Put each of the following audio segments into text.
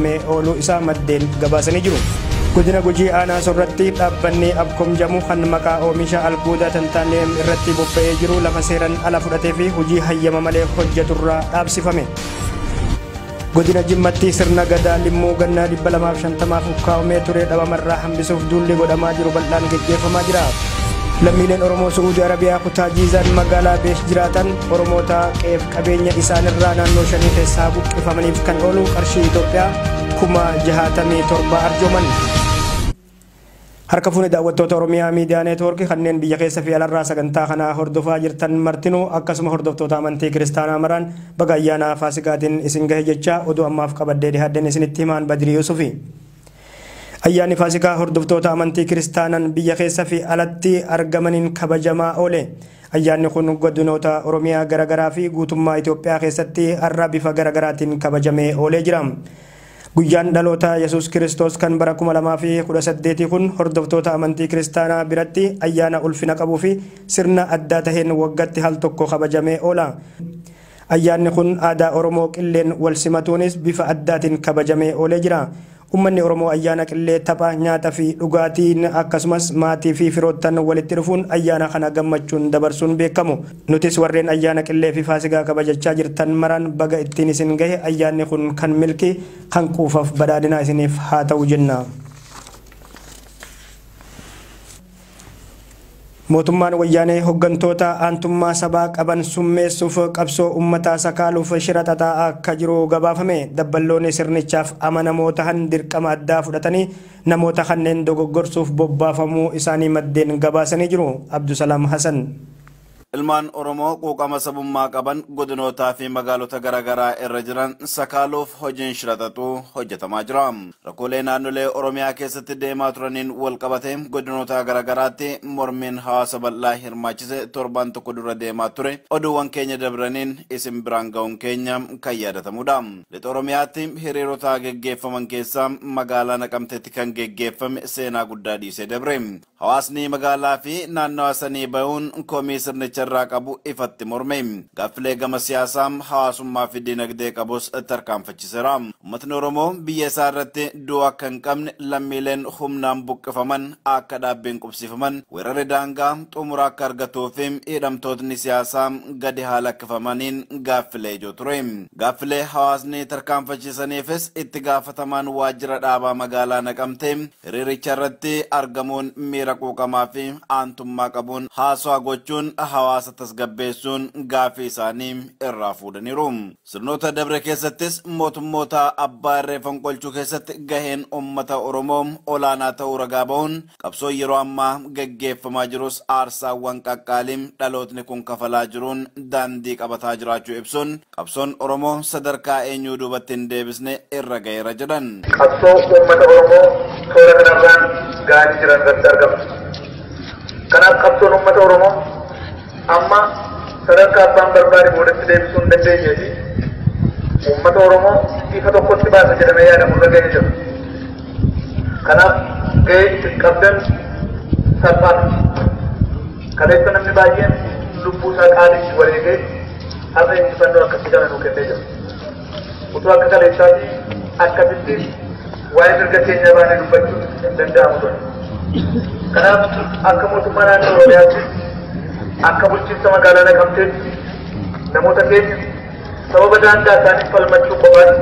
Ooluu isaa maddeen gabaasanii jiru. Godina Gujii aanaa Sorratti dhaabbanni Abkoom jedhamu kan maqaa oomisha albuuda tantaaniyeem irratti bobba'ee jiru lafa seeran ala fudhatee fi hojii hayyama malee hojjeturraa dhaabsifame. Godina Jimmatti sirna gadaa limmuu gannaa 250 ukkaa'amee ture dhabamarraa hambisuuf duulli godhamaa jiru bal'aan geggeeffamaa jira. Lammiileen Oromoo Su'uudii Arabiyaa kutaa Jiizaan magaalaa Beesh jiraatan Oromoota qe'eef qabeenya isaanirraa naannoo shanii keessaa buqqifamaniif kan oolu qarshii Itoophiyaa 67,000 arjooman. Harka fuune daawwattoota Oromiyaa Miidiyaa Neetwoorkii kanneen biyya keessa fi alarraa sagantaa kanaa hordofaa jirtan martinuu, akkasuma hordoftoota amantii kiristaanaa maraan baga ayyaana Faasigaatiin isin gahe jecha oduu ammaaf qabadhee dhiyaadden isinitti himaan Badirii Yusufi. Ayyaanni Faasikaa hordoftoota amantii kiristaanan biyya keessa fi alatti argamaniin kabajamaa oole. Ayyaanni kun godinoota Oromiyaa garaagaraa fi guutummaa Itoophiyaa keessatti har'a bifa garaagaraatiin kabajamee oolee jira. Guyyaan dhaloota Yesuus Kiristoos kan bara 2018 kun hordoftoota amantii kiristaanaa biratti ayyaana ulfina qabuu fi sirna addaa taheen waggaatti al tokko kabajamee oola. Ayyaanni kun aadaa Oromoo qilleen wal simatuunis bifa addaatiin kabajamee oolee jira. Uummanni Oromoo ayyaana qillee tapha nyaata fi dhugaatiin akkasumas maatii fi firoottan walitti dhufuun ayyaana kana gammachuun dabarsuun beekamu. Nutis warreen ayyaana qillee fi faasigaa kabajachaa jirtan maraan baga ittiin isin gahe, ayyaanni kun kan milkii kan quufaaf badhaadhinaa isiniif haa ta'u jenna. Mootummaan wayyaanee hooggantoota aantummaa sabaa qaban summeessuuf qabsoo uummataa sakaaluuf shira xaxaa akka jiru gabaafame. Dabballoonni sirnichaaf amanamoo tahan dirqama addaa fudhatanii namoota kanneen dogoggorsuuf bobbaafamuu isaanii maddeen gabaasanii jiru. Abdusalaam Hasan. Ilmaan Oromoo quuqama sabummaa qaban godinootaa fi magaalota garaagaraa irra jiran sakaaluuf hojiin shira xaxuu hojjetamaa jira. Rakkoolee naannolee Oromiyaa keessatti deemaa turaniin wal qabate godinoota garaagaraatti mormiin hawaasa bal'aa hirmaachise torban tokko dura deemaa ture. Oduuwwan keenya dabraniin isin biraan ga'uun keenya kan yaadatamudha. Lixa Oromiyaatti hiriirota geggeeffaman keessaa magaalaa Naqamteetti kan geggeeffame seenaa guddaa dhiisee dabre. Hawaasni magaalaa fi naannawa sanii bahuun komii sirnicha irraa qabu ifatti morme. Gaaffilee gama siyaasaa, hawaasummaa fi dinagdee qabus tarkaanfachiiseera. Uummatni Oromoo biyya isaa irratti du'a akka hin qabne, lammiileen humnaan buqqifaman akka dhaabbiin qubsiifaman, weerarri daangaa xumura akka argatuu fi hidhamtootni siyaasaa gadi haa lakkifamaniin gaaffilee ijoo ture. Gaaffilee hawaasni tarkaanfachiisaniifis itti gaafatamaan waajjira dhaabaa magaalaa Naqamtee hiriiricha irratti argamuun miira quuqamaa fi aantummaa qabuun haasawaa gochuun hawaasa tasgabbeessuun gaaffii isaanii irraa fuudhaniiru. Sirnoota dabre keessattis mootummoota abbaa irree fonqolchuu keessatti gaheen uummata Oromoo olaanaa ta'uu ragaa bahuun, qabsoo yeroo ammaa geggeeffamaa jirus aarsaawwan qaqqaalii dhalootni kun kafalaa jiruun daandii qabataa jiraachuu ibsuun, qabsoon Oromoo sadarkaa eenyuu duubatti hin deebisne irra gaheera jedhan. Qabsoo uummata Oromoo toora kanarraan gahanii jiran irratti argama. Kanaaf qabsoon uummata Oromoo amma sadarkaa abbaan barbaade boodatti deebisuu hin dandeenyee fi uummata Oromoo ifa tokkotti baasa jedhamee yaadamu irra gahee jira. Kanaaf gahee isin qabdan salphaa miti. Kaleessa namni baay'een lubbuu isaa qaaliitti wareegee har'a injifannoo akkasii kana nuu kennee jira. Utuu akka kaleessaatti akkasitti waa'ee mirga keenya baanee dubbachuun hin danda'amu ture. Kanaaf akka mootummaa naannoo Oromiyaatti, akka bulchiinsa magaalaa Naqamteetti, namoota keenya sababa daangaa isaanii falmachuu qofaatti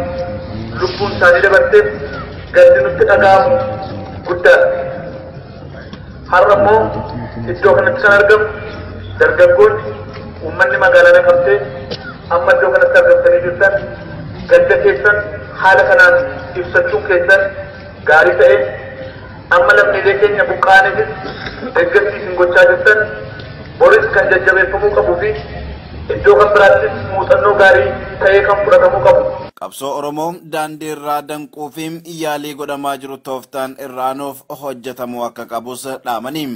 lubbuun isaanii dabarteef gaddi nutti dhaga'amu guddaadha. Har'a immoo iddoo kanatti kan argamu dargaggoonni, uummanni magaalaa Naqamtee amma iddoo kanatti argamtanii jirtan, gadda keessan haala kanaan ibsachuun keessan gaarii ta'e, amma lammiilee keenya buqqa'aniifis deeggarsi isin gochaa jirtan boris kan jajjabeeffamuu qabuu fi iddoo kan biraattis muuxannoo gaarii ta'ee kan fudhatamuu qabu. Qabsoo Oromoo daandii irraa danquu fi yaalii godhamaa jiru tooftaan irraanuuf hojjetamuu akka qabus dhaamanii.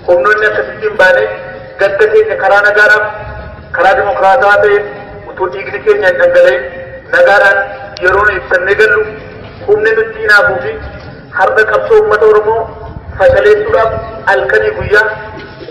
Humnoonni akkasittiin baanee gadda keenya karaa nagaadhaaf, karaa dimokiraataa ta'een, utuu dhiigni keenya hin dhangala'in nagaadhaan yeroo nu ibsannee gallu, humni nutti hinaafuu fi har'a qabsoo uummata Oromoo fashaleessuudhaaf halkanii guyyaa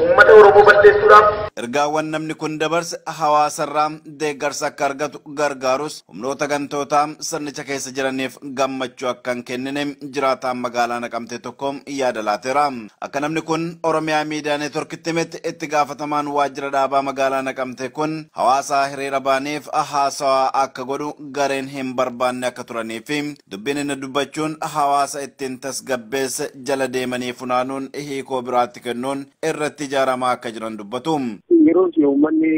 uummata Oromoo balleessuudhaaf Ergaawwan namni kun dabarse hawaasarraa deeggarsa akka argatu gargaarus humnoota gantootaa sirnicha keessa jiraniif gammachuu akka hin kennine jiraataan magaalaa Naqamtee tokko yaada laateera. Akka namni kun Oromiyaa Miidiyaa Neetworkitti himetti itti gaafatamaan waajjira dhaabaa magaalaa Naqamtee kun hawaasa hiriira baaniif haasawaa akka godhu gareen hin barbaanne akka turanii fi dubbiin inni dubbachuun hawaasa ittiin tasgabbeesse jala deemanii funaanuun hiikoo biraatti kennuun irratti ijaaramaa akka jiran dubbatu. Yeroo si uummanni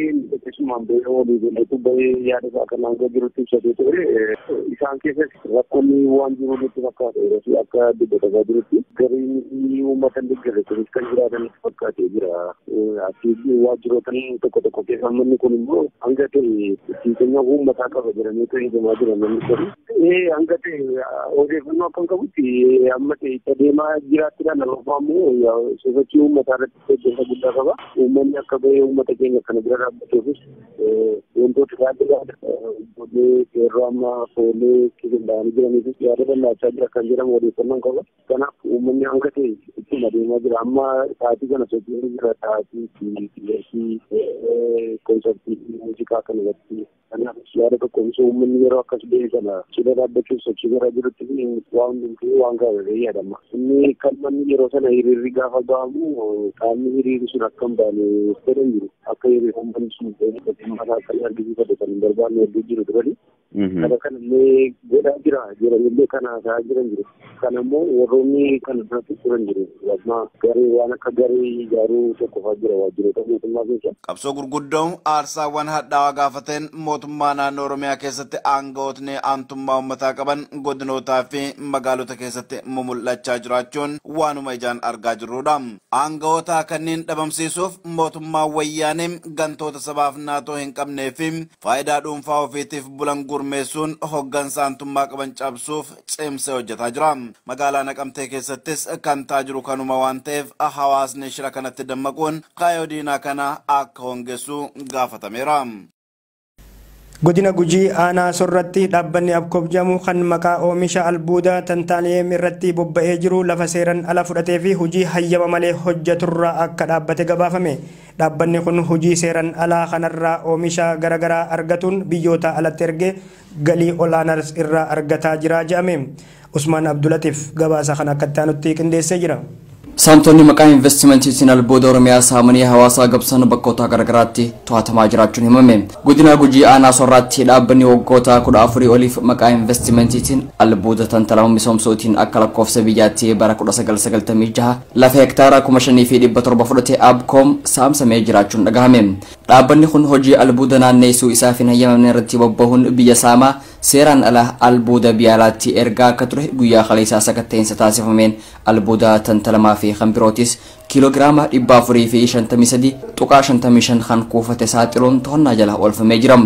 keessumaan bahee walii galee bahee yaada isaa kanaan gara jirutti ibsatee ture isaan keessatti rakkoonni waan jiru nutti fakkaata. Yeroo si akka dubbatamaa jirutti gariin uummata hin deeggarre kunis kan jiraatan nutti fakkaatee jira. Asii waajjiroota tokko tokko keessa manni kun immoo hanga ta'e ittiin uummataa qaba jedhanii eegamaa jiran namni kun. Hanga ta'e odeeffannoo akkam qabutti amma ta'e itti adeemaa jiraattidhaan nama immoo sosochii uummataa irratti deeggarsa guddaa qaba. Uummanni akka bahee uummata keenya kana bira dhaabbateefis wantoota yaada ijoollee qeerroo amma foolee qindaa'anii jiraniifis yaada dallaachaa jira kan jedhamu odeeffannoon qaba. Kanaaf uummanni hanga ta'e ittiin adeemaa jira. Amma sa'aatii kana sochiin jira sa'aatii qilleensi koonsartii muuziqaa kana irratti. Kanaaf yaada tokkoomsuu uummanni yeroo akkas ba'e kana cina dhaabbachuuf sochii gara jirutti waan hundumtuu waan gaariidha yaadama. Inni kan manni yeroo sana hiriirri gaafa ba'amu qaamni hiriirri sun akka hin baane fedhan jiru. Akka hiriirri uummanni sun mootummaa akka argisiifate kan hin barbaanne hedduu jiru turani. Kana kanallee godhaa jira jiranillee kana haasa'aa jiran jiru. Kana immoo warroonni kana duratti turan jiru. Amma garee waan akka garee ijaaruu tokko fa'aa jira waajjiroota mootummaa keessa. Qabsoo gurguddoo aarsaawwan hadhaawaa gaafateen mootummaa naannoo Oromiyaa keessatti aangawootni aantummaa uummataa qaban godinootaa fi magaalota keessatti mumul'achaa jiraachuun waanuma ijaan argaa jirrudha. Aangawoota kanneen dhabamsiisuuf mootummaan wayyaanee gantoota sabaaf naatoo hin qabnee fi faayidaa dhuunfaa ofiitiif bulan gurmeessuun hoggansa aantummaa qaban cabsuuf cimsee hojjetaa jira. Magaalaa Naqamtee keessattis kan ta'aa jiru kanuma waan ta'eef hawaasni shira kanatti dammaquun kaayyoo diinaa kana akka hongessu gaafatameera. Godina Gujii aanaa Sorratti dhaabbanni Abkoob jedhamu kan maqaa oomisha albuudaa tantaaliyeem irratti bobba'ee jiru lafa seeraan ala fudhatee fi hojii hayyama malee hojjeturraa akka dhaabbate gabaafame. Dhaabbanni kun hojii seeraan alaa kanarraa oomisha garaagaraa argatuun biyyoota alatti ergee galii olaanaa irraa argataa jira jedhame. Usmaan Abdulatiif gabaasa kana akka itti qindeessee jira. Saamtonni maqaa investimentiitiin albuuda Oromiyaa saamanii hawaasaa gabsan bakkoota garaagaraatti to'atamaa jiraachuun himame. Godina Gujii aanaa Sorraatti dhaabbanni waggoota 14 oliif maqaa investimentiitiin albuuda tantalama misoomsuutiin akka lakkoofsa biyyaatti bara 1996 lafa hektaara 5700 fudhatee Abkoom saamsamee jiraachuun dhagahame. Dhaabbanni kun hojii albuuda naanneessuu isaaf hin hayyamamne irratti bobbahuun biyya saamaa seeraan ala albuuda biyya alaatti ergaa akka ture guyyaa kaleessaa sakatta'insa taasifameen albuuda tantalamaa fi kan birootis kiiloogiraama 453.55 kan kuufate saaxiluun to'annaa jala oolfamee jira.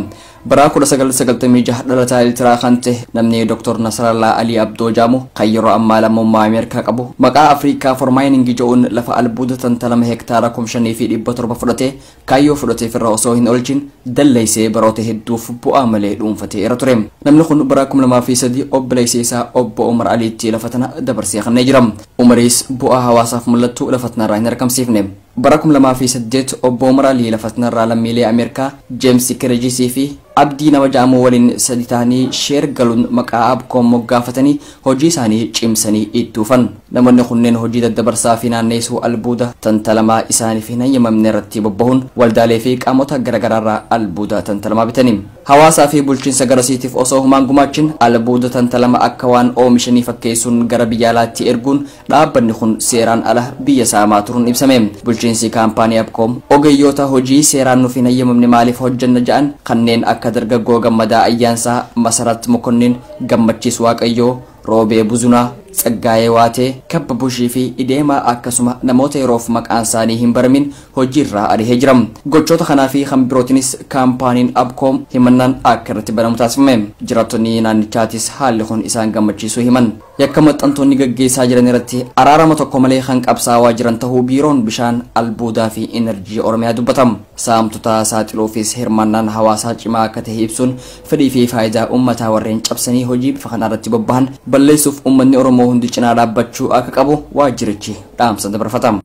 Bara 1996 dhalataa Eertiraa kan ta'e namni Dr. Nasrallaa Alii Abdoo jedhamu kan yeroo ammaa lammummaa Ameerikaa qabu maqaa Afrikaa for Mining jedhuun lafa albuuda tantalama hektaara 5700 fudhatee kaayyoo fudhateef irra osoo hin oolchin dalleessee baroota hedduuf bu'aa malee dhuunfatee irra ture. Namni kun bara 2003 obboleessa isaa obbo Umar Aliitti lafa tana dabarsee kennee jira. Umaris bu'aa hawaasaaf mul'attu lafa tanarraa hin argamsiifne. Bara 2008 obbo Umar Alii lafa tanarraa lammiilee Ameerikaa Jeems Kerejisii fi Abdii nama jedhamu waliin sadi ta'anii sheer galuun maqaa Abkoom moggaafatanii hojii isaanii cimsanii itti dhufan. Namoonni kunneen hojii daddabarsaa fi naanneessuu albuuda tantalamaa isaaniif hin hayyamamne irratti bobbahuun waldaalee fi qaamota garaagaraarraa albuuda tantalamaa bitanii. Hawaasaa fi bulchiinsa garasiitiif osoo humaan gumaachin albuuda tantalama akka waan oomishanii fakkeessuun gara biyya alaatti erguun dhaabbanni kun seeraan ala biyya saamaa turuun ibsame. Bulchiinsi kaampaanii Abkoom ogeeyyoota hojii seeraan nuuf hin hayyamamne maaliif hojjanna jedhan kanneen akka dargaggoo Gammadaa Ayyaansaa, Masarat Mokonnin, Gammachiis Waaqayyoo, Roobee Buzunaa, Tsaggaayee Waatee, Kabba Bushii fi Ideemaa akkasuma namoota yeroof maqaan isaanii hin baramin hojiirraa ari'ee jira. Gochoota kanaa fi kan birootinis kaampaaniin Abkoom himannaan akka irratti banamu taasifame. Jiraattonni naannichaatis haalli kun isaan gammachiisuu himan. Yakka maxxantoonni gaggeessaa jiran irratti araarama tokko malee kan qabsaawaa jiran ta'uu biiroon bishaan albuudaa fi enerjii Oromiyaa dubbatama. Saamtota saaxiluufis hirmaannaan hawaasaa cimaa akka ta'e ibsuun fedhii fi faayidaa uummataa warreen cabsanii hojii bifa kanarratti bobbahan balleessuuf uummanni Oromoo hundi cinaa dhaabbachuu akka qabu waajjirichi dhaamsa dabarfatama.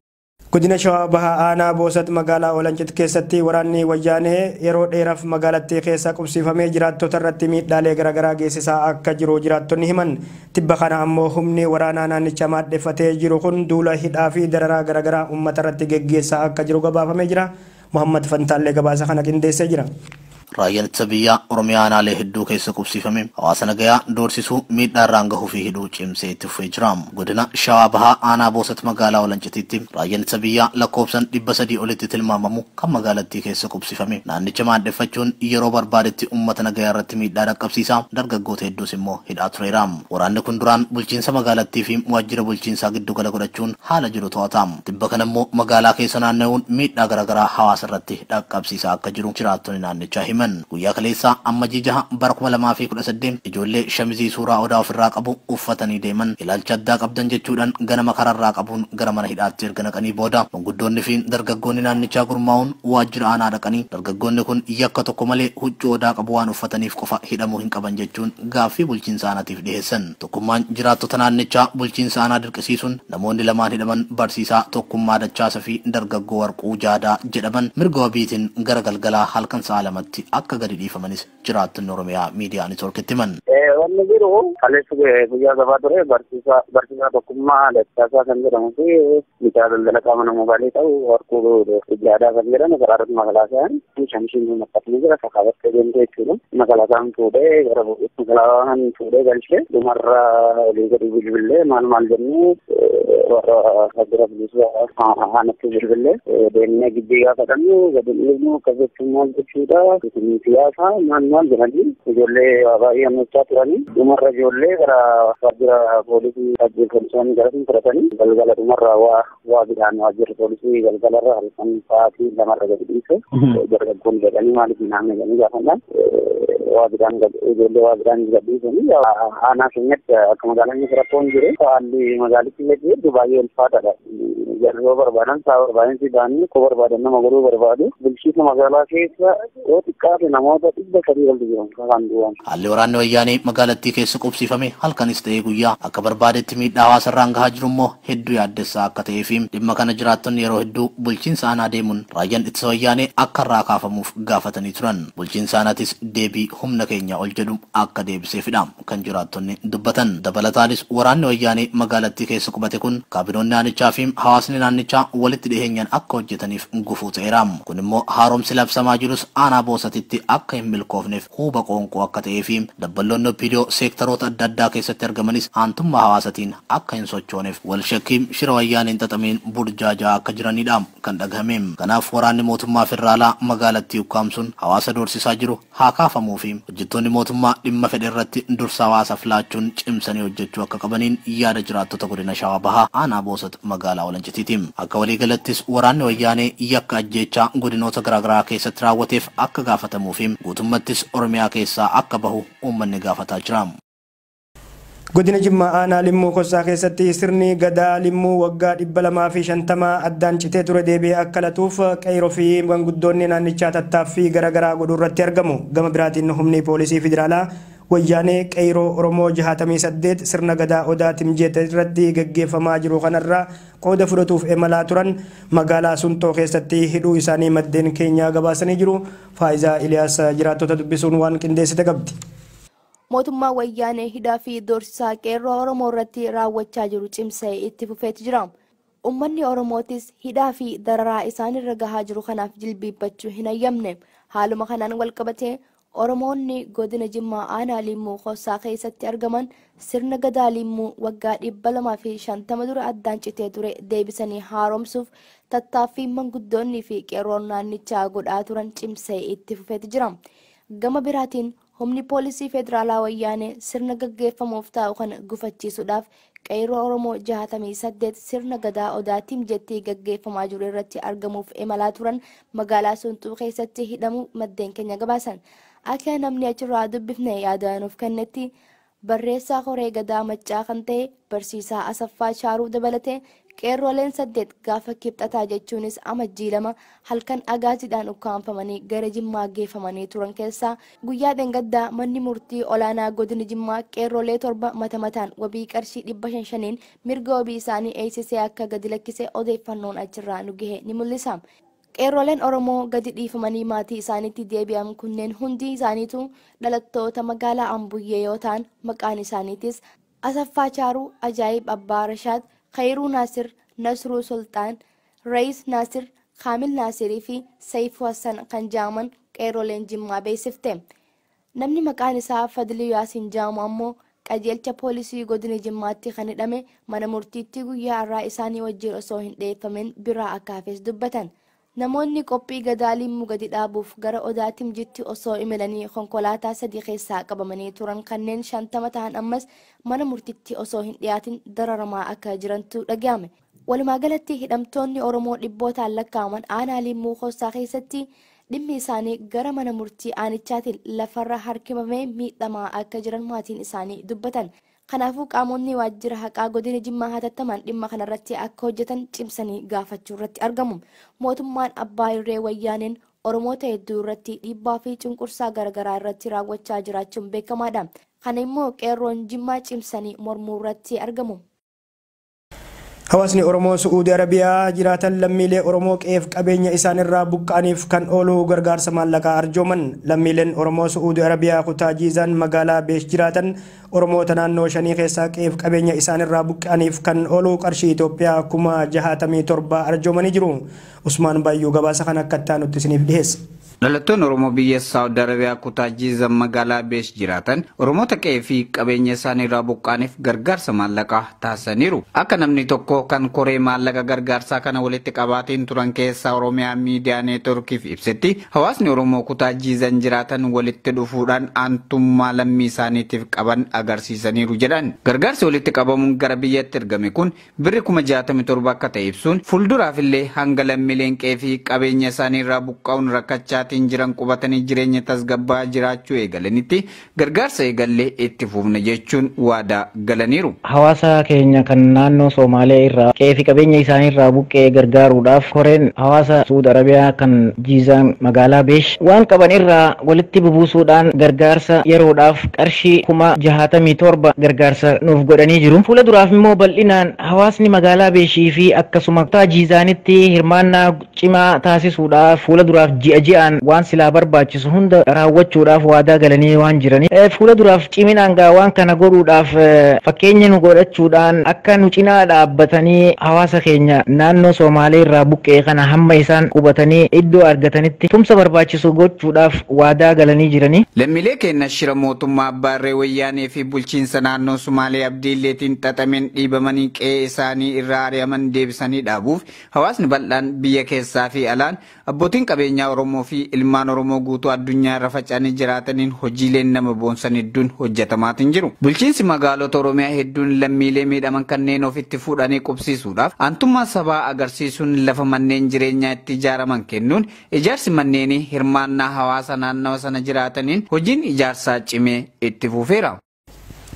Godina Shawaa Bahaa Aanaa Boosat magaalaa Olancit keessatti waraanni wayyaanee yeroo dheeraaf magaalattii keessa qubsiifamee jiraattota irratti miidhaalee garaagaraa geessisaa akka jiru jiraattonni himan. Tibba kana ammoo humni waraanaa naannicha maaddeeffatee jiru kun duula hidhaa fi dararaa garaagaraa uummata irratti geggeessaa akka jiru gabaafamee jira. Muhammad Fantaallee gabaasa kana qindeessee jira. Raayyaan ittisa biyyaa Oromiyaa aanaalee hedduu keessa qubsiifame hawaasa nagayaa doorsisuu, miidhaa irraan gahuu fi hidhuu cimsee itti fufee jira. Godina Shawaa Bahaa Aanaa Boosat magaalaa Olancitiitti raayyaan ittisa biyyaa lakkoofsan 300 olitti tilmaamamu kan magaalattii keessa qubsiifame naannicha maaddeeffachuun yeroo barbaadetti uummata nagayaa irratti miidhaa dhaqqabsiisaa, dargaggoota hedduus immoo hidhaa tureera. Waraanni kun duraan bulchiinsa magaalattii fi waajjira bulchiinsaa giddu gala godhachuun haala jiru to'ata. Tibba kana immoo magaalaa keessa naanna'uun miidhaa garaagaraa hawaasa irratti dhaqqabsiisaa akka jiru jiraattonni naannichaa himan. Guyyaa kaleessaa Ammajii 6 bara 2018 ijoollee shamizii suuraa odaa ofirraa qabu uffatanii deeman ilaalcha addaa qabdan jechuudhaan ganama kararraa qabuun gara mana hidhaatti erga naqanii booda manguddoonni fi dargaggoonni naannichaa gurmaa'uun waajjira aanaa dhaqanii dargaggoonni kun yakka tokko malee huccuu odaa qabu waan uffataniif qofa hidhamuu hin qaban jechuun gaaffii bulchiinsa aanaatiif dhiyeessan. Tokkummaan jiraattota naannichaa bulchiinsa aanaa dirqisiisuun namoonni lamaan hidhaman barsiisaa Tokkummaa Dachaasa fi dargaggoo Warquu Jaadaa jedhaman mirga wabiitiin gara galgalaa halkan sa'a 2tti akka gadi dhiifamanis jiraattonni Oromiyaa Miidiyaa Neetwoorkitti himan. Wanni jiru kaleessa guyyaa gabaa ture barsiisaa Tokkummaa Dachaasaa kan jedhamuu fi mucaa daldala qaama nama baalee ta'u Warquu Jaadaa kan jedhamu karaa irratti makalaakaan shamshiin naqatanii jira sakaabattee deemte jechuudha. Makalaakaan fuudhee gara makalaakaan fuudhee galchee dhumarra olii gadi bilbilee maal maal jennee warra waajjira bilisaa aanatti bilbilee deemnee gibbii gaafatannu gadi dhiifnu akkas jechuun maal jechuudha. Siyaasa maal maal jedhanii ijoollee baay'ee ammachaa turanii dhumarra ijoollee gara waajjira poolisii waajjira poolisoonni gara sun fudhatanii galgala dhumarra waa bidhaan waajjirri poolisii galgalarra halkan sa'aatii 2rra gadi dhiise dargaggoonni jedhanii maaliif hin jedhanii gaafannaan waa bidhaan ijoollee waa bidhaan gadi dhiisanii aanaa keenyatti akka magaalaan rakkoon jiru haalli magaalitti illee hedduu baay'ee ulfaataadha. Jarroo barbaadan sa'a barbaadan si ba'anii koo barbaadan nama godhuu barbaadu bulchiinsa magaalaa keessa yoo xiqqaate namoota 300 ol jiran kan du'an. Haalli waraanni wayyaanee magaalattii keessa qubsiifame halkanis ta'ee guyyaa akka barbaadetti miidhaa hawaasa irraan gahaa jiru immoo hedduu yaaddessaa akka ta'ee fi dhimma kana jiraattonni yeroo hedduu bulchiinsa aanaa deemuun raayyaan ittisa wayyaanee akka irraa kaafamuuf gaafatanii turan. Bulchiinsa aanaatis deebii humna keenya ol jedhu akka deebiseefidha kan jiraattonni dubbatan. Dabalataanis waraanni wayyaanee magaalattii keessa qubate kun kaabinoonni aanichaa fi hawaasni naannichaa walitti dhiheenyaan akka hojjetaniif gufuu ta'eera. Kun immoo haaromsi labsamaa jirus aanaa Boosatitti akka hin milkoofneef huuba qoonqoo akka ta'ee fi dabballoonni OPDO seektaroota adda addaa keessatti argamanis aantummaa hawaasatiin akka hin sochooneef wal shakkiin shira wayyaaneen xaxameen burjaajaa akka jiranidha kan dhagahame. Kanaaf waraanni mootummaa federaalaa magaalattii ukkaamsuun hawaasa doorsisaa jiru haa kaafamuu fi hojjettoonni mootummaa dhimma fedhe irratti dursa hawaasaaf laachuun cimsanii hojjechuu akka qabaniin yaada jiraattota godina Shawaa Bahaa aanaa Boosat magaalaa Olancitiiti. Akka waliigalattis waraanni wayyaanee yakka ajjeechaa godinoota garaagaraa keessatti raawwateef akka gaafatamuu fi guutummattis Oromiyaa keessaa akka bahu uummanni gaafataa jira. Godina Jimmaa aanaa Limmuu Kossaa keessatti sirni gadaa Limmuu waggaa 250 addaan citee ture deebi'ee akka latuuf qeyroo fi manguddoonni naannichaa tattaaffii garaagaraa godhuu irratti argamu. Gama biraatiin humni poolisii federaalaa wayyaanee qeyroo Oromoo 68 sirna gadaa Odaa Timjeet irratti gaggeeffamaa jiru kanarraa qooda fudhatuuf imalaa turan magaalaa Suntoo keessatti hidhuu isaanii maddeen keenyaa gabaasanii jiru. Faayisaa Iliyaas jiraattota dubbisuun waan qindeessite qabdi. Mootummaa wayyaanee hidhaa fi doorsisaa qeerroo Oromoo irratti raawwachaa jiru cimsee itti fufeeti jira. Uummanni Oromootis hidhaa fi dararaa isaan irra gahaa jiru kanaaf jilbiibbachuu hin hayyamne. Haaluma kanaan walqabatee Oromoonni godina Jimmaa aanaa Limmuu Kossaa keessatti argaman sirna gadaa Limmuu waggaa 250 dura addaan citee ture deebisanii haaromsuuf tattaaffii manguddoonnii fi qeerroon naannichaa godhaa turan cimsee itti fufeeti jira. Gama biraatiin humni poolisii federaalaa wayyaanee sirna gaggeeffamuuf taa'u kana gufachiisuudhaaf qeerroo Oromoo 68 sirna gadaa Odaa Timjeetti gaggeeffamaa jiru irratti argamuuf imalaa turan magaalaa Sunxuu keessatti hidhamuu maddeen keenya gabaasan. Akka namni achirraa dubbifne yaada nuuf kennetti Barreessaa Horee Gadaa Maccaa kan ta'e Barsiisaa Asaffaa Shaaruu dabalatee qeerroleen 8 gaafa kibxataa jechuunis amajjii 2 halkan agaaziidhaan ukkaanfamanii gara Jimmaa geeffamanii turan keessaa guyyaa dhangaddaa manni murtii olaanaa godina Jimmaa qeerrolee 7 mata mataan wabii qarshii 500 mirga wabii isaanii eegsisee akka gadi lakkise odeeffannoon achirraa nu gahe ni mul'isa. Qeerroleen Oromoo gadi dhiifamanii maatii isaaniitti deebi'an kunneen hundi isaaniitu dhalattoota magaalaa Ambuyyee yoo ta'an maqaan isaaniitis Asaffaa Chaaruu, Ajaa'ib Abbaa Rashaad, Khayruu Naasir, Nasruu Sultaan, Ra'iis Naasir, Kaamil Naasirii fi Saifuu Hassan kan jaaman qeerroleen Jimmaa beeksifte. Namni maqaan isaa Fadlii Yaasiin jaamu ammoo qajeelcha poolisii godina Jimmaatti kan hidhame mana murtiitti guyyaa har'aa isaanii wajjin osoo hin dhiyeeffamin biraa akka hafes dubbatan. Namoonni qophii gadaa limmuu gadi dhaabuuf gara Odaa Timjitti osoo imalanii konkolaataa 3 keessaa qabamanii turan kanneen 50 ta'an ammas mana murtiitti osoo hin dhiyaatin dararamaa akka jirantu dhaga'ame. Walumaa galatti hidhamtoonni Oromoo dhibbootaan lakkaa'aman aanaa limmuu Koossaa keessatti dhimmi isaanii gara mana murtii aanichaatiin lafarra harkifamee miidhamaa akka jiran maatiin isaanii dubbatan. Kanaafuu qaamonni waajjira haqaa godina Jimmaa hatattamaan dhimma kanarratti akka hojjetan cimsanii gaafachuu irratti argamu. Mootummaan Abbaa Irree Wayyaaneen Oromoota hedduu irratti dhiibbaa fi cunqursaa garaagaraa irratti raawwachaa jiraachuun beekamaadha. Kana immoo qeerroon Jimmaa cimsanii mormuu irratti argamu. Hawaasni Oromoo Su'uudii Arabiyaa jiraatan lammiilee Oromoo qe'eef qabeenya isaanirraa buqqa'aniif kan oolu gargaarsa maallaqaa arjooman. Lammiileen Oromoo Su'uudii Arabiyaa kutaa Jiizaan magaalaa Beesh jiraatan Oromoota naannoo 5 keessaa qe'eef qabeenya isaanirraa buqqa'aniif kan oolu qarshii Itoophiyaa 67,000 arjoomanii jiru. Usmaan Bayyuu gabaasa kan akka itti aanutti isiniif dhiyeessa. Dhalattoonni Oromoo biyya Saawud Arabiyaa kutaa Jiizaan magaalaa Beesh jiraatan Oromoota qe'ee fi qabeenya isaaniirraa buqqa'aniif gargaarsa maallaqaa taasisaniiru. Akka namni tokko kan koree maallaqa gargaarsaa kana walitti qabaatiin turan keessaa Oromiyaa Miidiyaa Neetworkiif ibsetti hawaasni Oromoo kutaa Jiizaan jiraatan walitti dhufuudhaan aantummaa lammii isaaniitiif qaban agarsiisaniiru jedhan. Gargaarsi walitti qabamuun gara biyyatti ergame kun birri 67,000 akka ta'e ibsuun fuulduraafillee hanga lammiileen qe'ee fi qabeenya isaaniirraa buqqa'uun rakkachaa jiran qubatanii jireenya tasgabbaa jiraachuu eegalanitti gargaarsa eegallee itti fufna jechuun waadaa galaniiru. Hawaasa keenya kan naannoo Somaalee irraa qe'ee fi qabeenya isaanii irraa buqqee gargaaruudhaaf koreen hawaasa Suud Arabiyaa kan Jiizaan magaalaa Beesh waan qaban irraa walitti bubuusuudhaan gargaarsa yeroodhaaf qarshii 67,000 gargaarsa nuuf godhanii jiru. Fuula duraaf immoo bal'inaan hawaasni magaalaa Beeshii fi akkasuma kutaa Jiizaanitti hirmaannaa cimaa taasisuudhaaf fuula duraaf ji'a ji'aan waan silaa barbaachisu hunda raawwachuudhaaf waadaa galanii waan jiraniif fuula duraaf ciminaan gaa waan kana godhuudhaaf fakkeenya nu godhachuudhaan akka nu cinaa dhaabbatanii hawaasa keenya naannoo Somaalee irraa buqqee kana hamma isaan qubatanii iddoo argatanitti tumsa barbaachisu gochuudhaaf waadaa galanii jiranii. Lammiilee keenya shira mootummaa Abbaa Irree Wayyaanee fi bulchiinsa naannoo Somaalee Abdiilleetiin xaxameen dhiibamanii qe'ee isaanii irraa ari'aman deebisanii dhaabuuf hawaasni bal'aan biyya keessaa fi alaan abbootiin qabeenyaa Oromoo fi ilmaan Oromoo guutuu addunyaa irra faca'anii jiraataniin hojiileen nama boonsan hedduun hojjetamaatiin jiru. Bulchiinsi magaalota Oromiyaa hedduun lammiilee miidhaman kanneen ofitti fuudhanii qubsiisuudhaaf aantummaa sabaa agarsiisuun lafa manneen jireenyaa itti ijaaraman kennuun ijaarsi manneenii hirmaannaa hawaasa naannawa sana jiraataniin hojiin ijaarsaa cimee itti fufeera.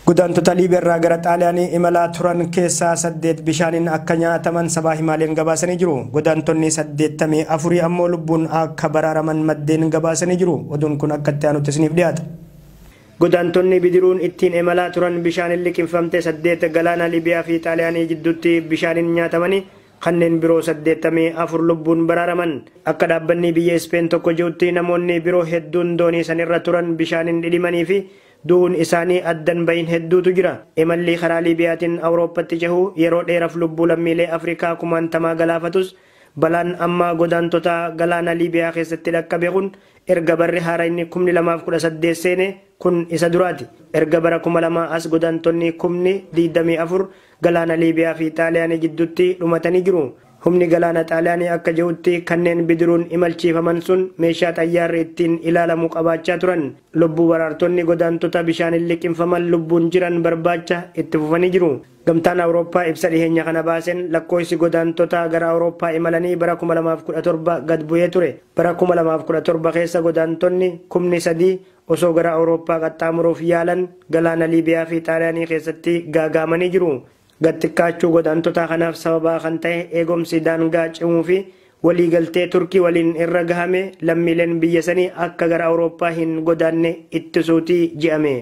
Godaantota Liibiyaarraa gara Xaaliyaanii imalaa turan keessaa 8 bishaaniin akka nyaataman sabaa himaaleen gabaasanii jiru. Godaantonni 84 ammoo lubbuun akka baraaraman maddeen gabaasanii jiru. Oduun kun akka itti aanutti isiniif dhiyaata. Godaantonni bidiruun ittiin imalaa turan bishaaniin liqimfamte 8 galaana Liibiyaa fi Xaaliyaanii jidduutti bishaaniin nyaatamanii kanneen biroo 84 lubbuun baraaraman. Akka dhaabbanni biyya Ispeen tokko jirutti namoonni biroo hedduun doonii sanirra turan bishaaniin dhidhimanii fi du'uun isaanii addan bahin hedduutu jira. Imalli karaa Liibiyaatiin Awurooppatti cehu yeroo dheeraaf lubbuu lammiilee Afrikaa kumaantamaa galaafatus balaan amma godaantota galaana Liibiyaa keessatti dhaqqabe kun erga barri haaraa inni 2018 seene kun isa duraati. Erga bara 2000 as godaantonni 24,000 galaana Liibiyaa fi Xaaliyaanii jidduutti dhumatanii jiru. Humni galaana Xaaliyaanii akka jirutti kanneen bidiruun imalchiifaman sun meeshaa xayyaarri ittiin ilaalamu qabaachaa turan. Lubbuu baraartonni godaantota bishaaniin liqimfaman lubbuun jiran barbaacha itti fufanii jiru. Gamtaan Awurooppaa ibsa dhiheenya kana baaseen lakkoofsi godaantota gara Awurooppaa imalanii bara 2017 gad bu'ee ture. Bara 2017 keessa godaantonni 3,000 osoo gara Awurooppaa qaxxaamuruuf yaalan galaana Liibiyaa fi Xaaliyaanii keessatti gaagaamanii jiru. Gatxiqqaachuu godaantotaa kanaaf sababaa kan ta'e eegumsi daangaa cimuu fi waliigaltee Turkii waliin irra gahame lammiileen biyya sanii akka gara Awurooppaa hin godaanne ittisuutii je'ame.